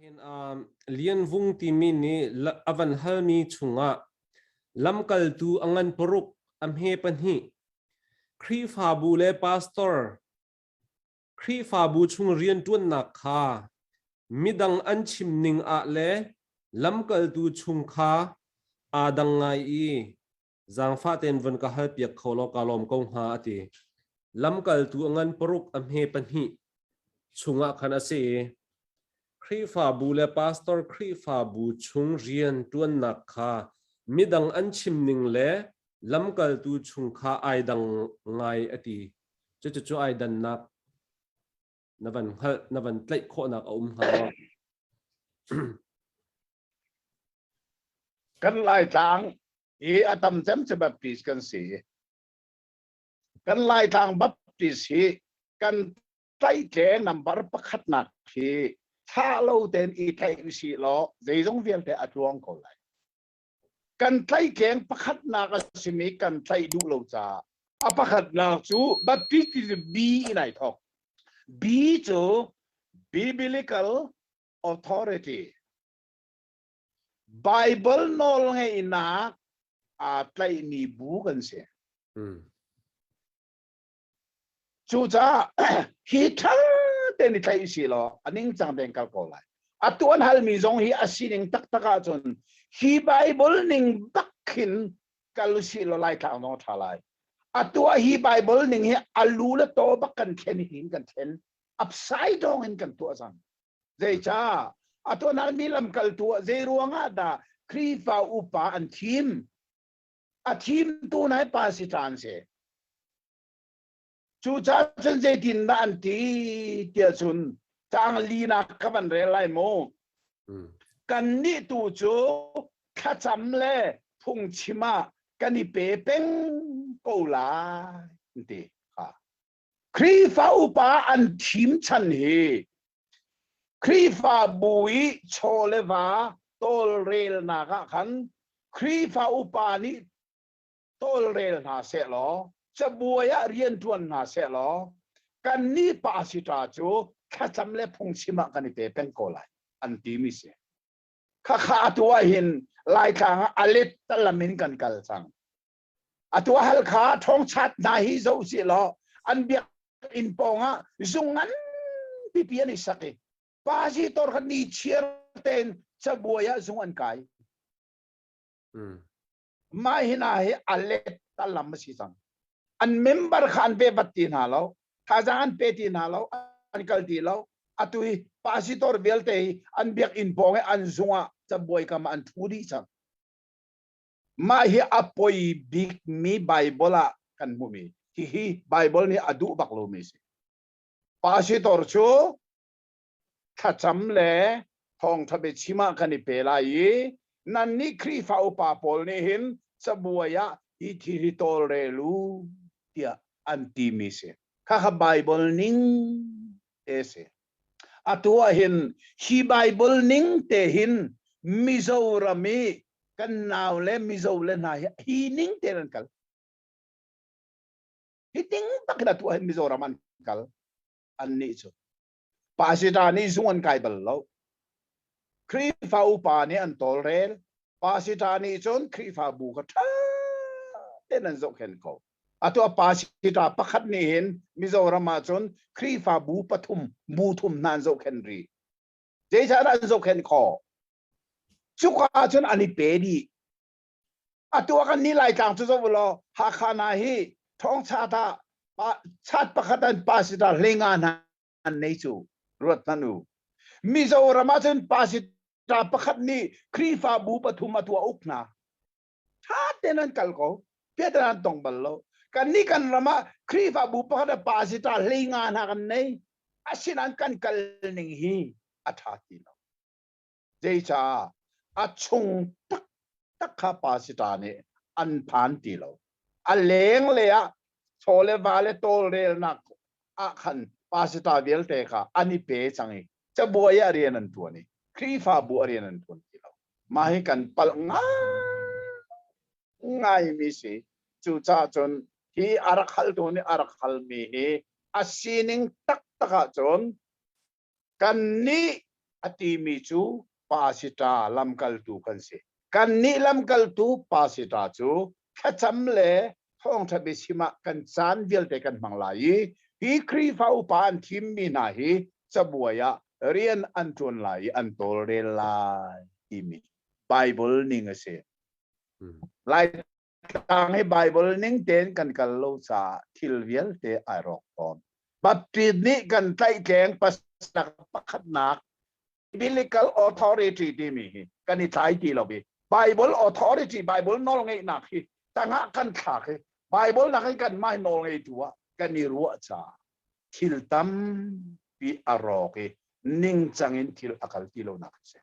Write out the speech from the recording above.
Hin Lian Vung timi nih a van halmi chungah lamkaltu a ngan paruk a hme pahnih Khrihfabu le pastor Khrihfabu chung rianṭuannak kha midang an chim ning ah le lamkaltu chung kha aa dang ngai i zaangfah tein von ka halpiak kho law ka lawm ko hnga a ti. Lamkaltu a ngan paruk a hme pahnih chungah khan a si i Khrihfabu le pastor Khrihfabu chung rian ṭuannak kha midang an chim ning le lamkaltu chung kha ai dang ngai a ti. Cucu ai dannak na van hngalh na van tlaih khawhnak a um hnga maw? Kan Laitlang hi a tam cem cu Baptist kan si. Kan Laitlang Baptist hi kan tlaihtle number pakhatnak hi thah lo tein i tlaih usih law zeizong vialte a tluang ko lai. Kan tlaihtleng pakhatnak a simi kan tlaih duh lo caah a pakhatnak cu Baptist ti cu B in ai thawk. B cu Biblical Authority. Bible nawlngeihnak aa tlaihmi bu kan si. Cucaah hi ṭhal tein i tlaih si law a ningcang tein kal ko lai. Atu an halmi zong hi a sining taktak ahcun hi Bible ning bak khin kal usih law Laitlang zong a ṭha lai. Atu ah hi Bible ning hi a lu le taw bak kan thlen hin kan thlen upside down in kan tuah cang. Zeicah? Atu an halmi lamkaltu ah zei ruangah dah Khrihfa upa an thim? A thimtu nai pa si ṭhan si. Cucaah cun zeitindah an ti tiah cun caang linak ka van rel lai mu. Kannih tu cu thlacam le phungchim ah kan i pe peng ko lai an ti. Khrihfa upa an thim chan hi Khrihfabu i chaw le va tawlrelnak ah khan Khrihfa upa nih tawlrel hna sehlaw cabuai ah rianṭuan hna sehlaw kannih pasita cu thlacam le phungchim ah kan i pe peng ko lai an timi si. Khakha atu ah hin Laitlang ah a let talam in kan kal cang. Atu ah Halkha ṭhawngchat hna hi zoh sih law an biakinn pawng ah zung ngan pipi an i sak i pasitor kha ni chiar tein cabuai ah zung an kai. Mah hi hna hi a let a lam a si cang. An member kha an ve bat ti hna lo, thazaang an pe ti hna lo, an kal ti lo. Atu hi pasitor vialte hi an biakinn pawng i an zung ah cabuai kam ah an ṭhu dih cang. Mah hi a poi bikmi Baibal ah kan hmuhmi. Hihi Baibal nih a duh bak lomi a si. Pasitor cu thlacam le thawngṭha biachim ah kan i pe lai i nannih Khrihfa upa pawl nih hin cabuai ah hi thil hi tawlrel u tiah an timi si. Khakha Baibal ning te si. Atu ah hin hi Baibal ning te hin Mizoram i kan nau le Mizo le hna hi hi ning te an kal. Hi ting tak in atu ah hin Mizoram an kal. Annih cu pasita nih zung an kai bal lo. Khrihfa upa nih an tawlrel. Pasita nih cun Khrihfabu kha ṭha tein an zohkhenh ko. Atu a pasita pakhat nih hin Mizoram ah cun Khrihfabu pathum bu thum hna an zohkhenh rih. Zeicahdah an zohkhenh khawh? Cuka ah cun an i pe dih. Atu ah kan nih Laitlang cu zoh u law Hakha hna hi thawngchat ah chat pakhat an pasita hlenga hna an nei cu ruat hmanh u. Mizoram ah cun pasita pakhat nih Khrihfabu pathum a tuah uk hna. Ṭha tein an kal ko. Piatan an tong bal lo. Kan nih kan ram ah Khrihfabu pakhat ah pasita hleinga hna kan nei. Asinain kan kal ning hi a ṭha ti lo. Zeicah a chung taktak kha pasita nih an phan ti lo. A lenglei ah chaw le va le tawlrelnak ah khan pasita vialte kha an i pe cang i cabuai ah rian an ṭuan i Khrihfabu ah rian an ṭuan ti lo. Mah hi kan palh ngaimi si. Cucaah cun hi a rak haltu nih a rak halmi hi a sining taktak ahcun kannih A timi cu pasita lamkaltu kan si. Kannih lamkaltu pasita cu thlacam le thawngṭha biachim ah kan caan vialte kan hmang lai i hi Khrihfa upa an thimmi hna hi cabuai ah rian an ṭuan lai i an tawlrel lai timi Bible ning a si. Laitlang hi Bible ning tein kan kal lo caah thil vialte ai rawk tawn. Baptist nih kan tlaihtleng pasnak pakhatnak biblical authority timi hi kan i tlai ti lo i Bible authority Bible nawlngeihnak hi tangah kan thlak i Bible nak in kan mah nawlngeitu ah kan i ruah caah thil tampi a rawk i ningcang in thil a kal ti lonak a si.